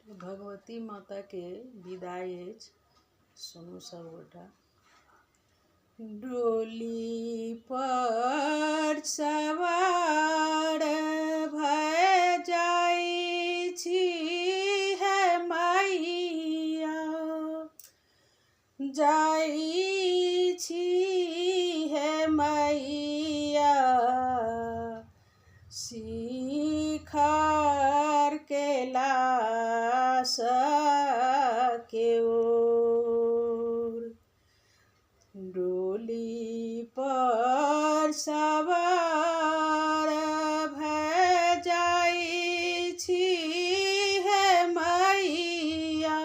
भगवती माताके विदाइ अछि। सुनू सभगोटा। डोली पर सवार भऽ जाइ छी हे मैया, जाइ छी हे मैया, शिखर कैलाश के ओर। डोली पर सवार भऽ जाइ छी हे मैया,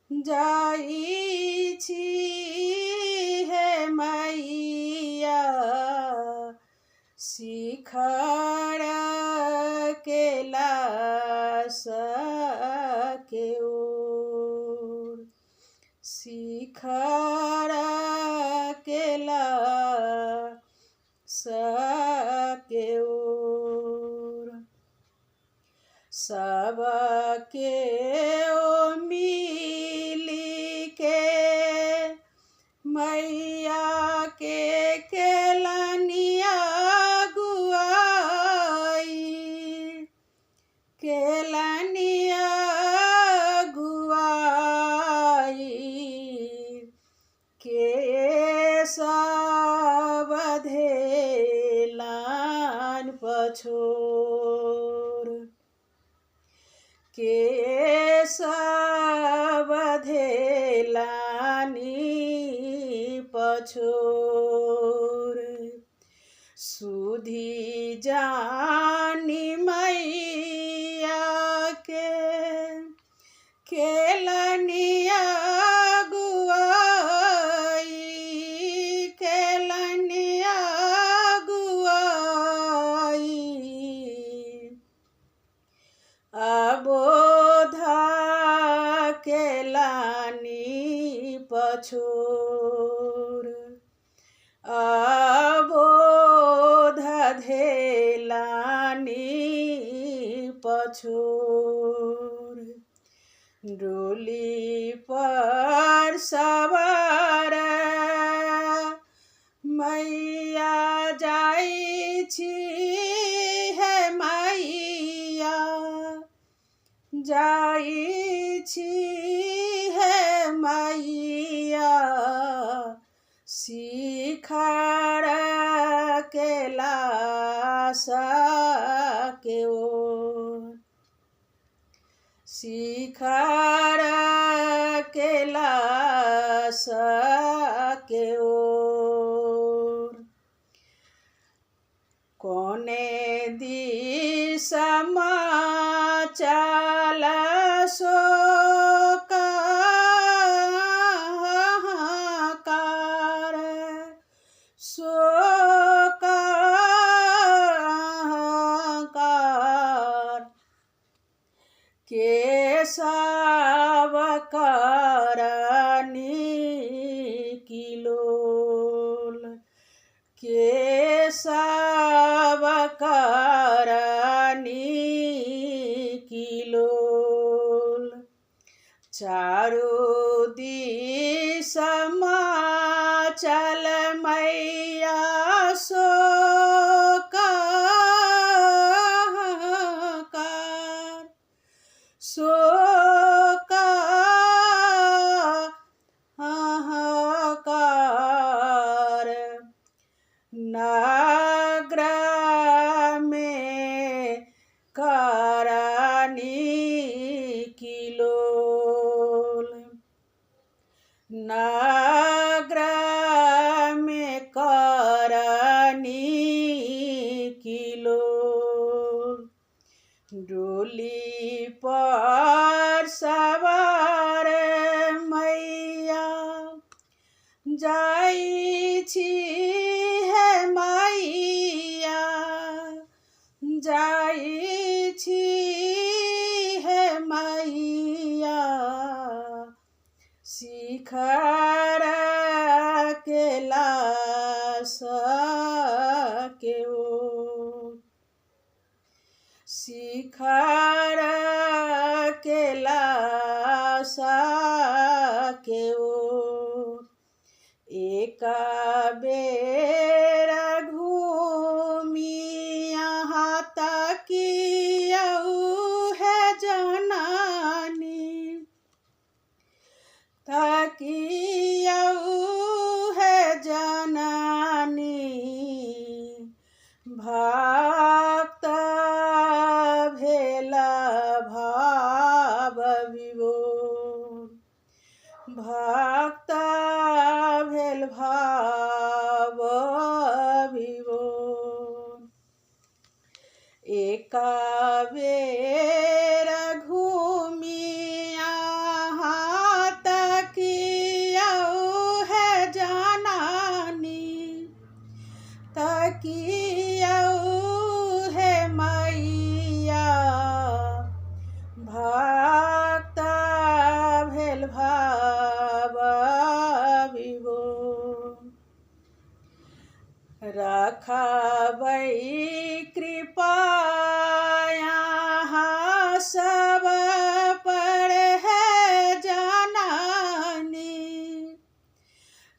जाइ छी हे मैया, शिखर कैलाश के ओर, शिखर कैलाश के ओर। सबके ओ मिली के मैया के केलनिया गुआई, केलनिया गुआई, के सब धेलान पछोर, के सब धेलानी पछोर। सुधी जानी मैया के केलनिया गुआई, केलनिया गुआई, अबोधा केलानी पछोर, अबोध धेलानी पछोर। डोली पर सवार मैया जाइ छी हे मैया, जाइ छी हे मैया, शिखर कैलाश के ओर, शिखर कैलाश के ओर। कोने दिशमा चल शोक हाहाकार, शोक हाहाकार, के सब करनी किलोल, के सब करनी किलोल। चारू दिशमा चल मैया शोक हाहाकार, शोक हाहाकार, नगर में करनी किलोल, नगर में करनी किलोल। डोली पर सवार मैया जाइ छी हे मैया, जाइ छी हे मैया, शिखर कैलाश के ओर, शिखर भेला के ओर। एक बेर घूमी अहाँ तकियौ हे जननी, तकियौ हे जननी। भक्त भेला भाव विभोर, भक्त भेल भाव विभोर। एक बेर घूमी अहाँ तकियौ हे जननी, तकियौ हे मैया। भक्त भेल भाव विभोर। रखबै कृपा अहाँ सब पर है जननी,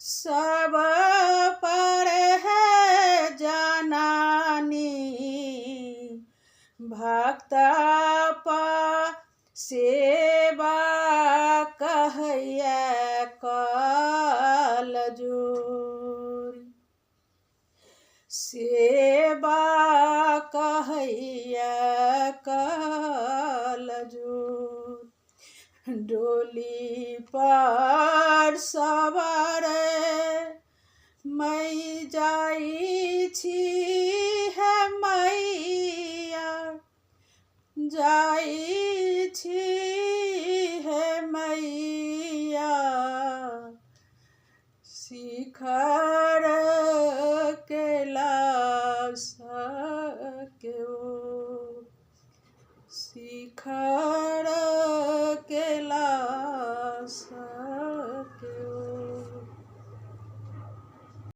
सब पर है जननी। भक्त सेवा कहैया कल जोर, सेवा कहैया कल जोर। डोली पर सवार मै जाइ छी हे मैया, जाइ छी हे मैया। शिखर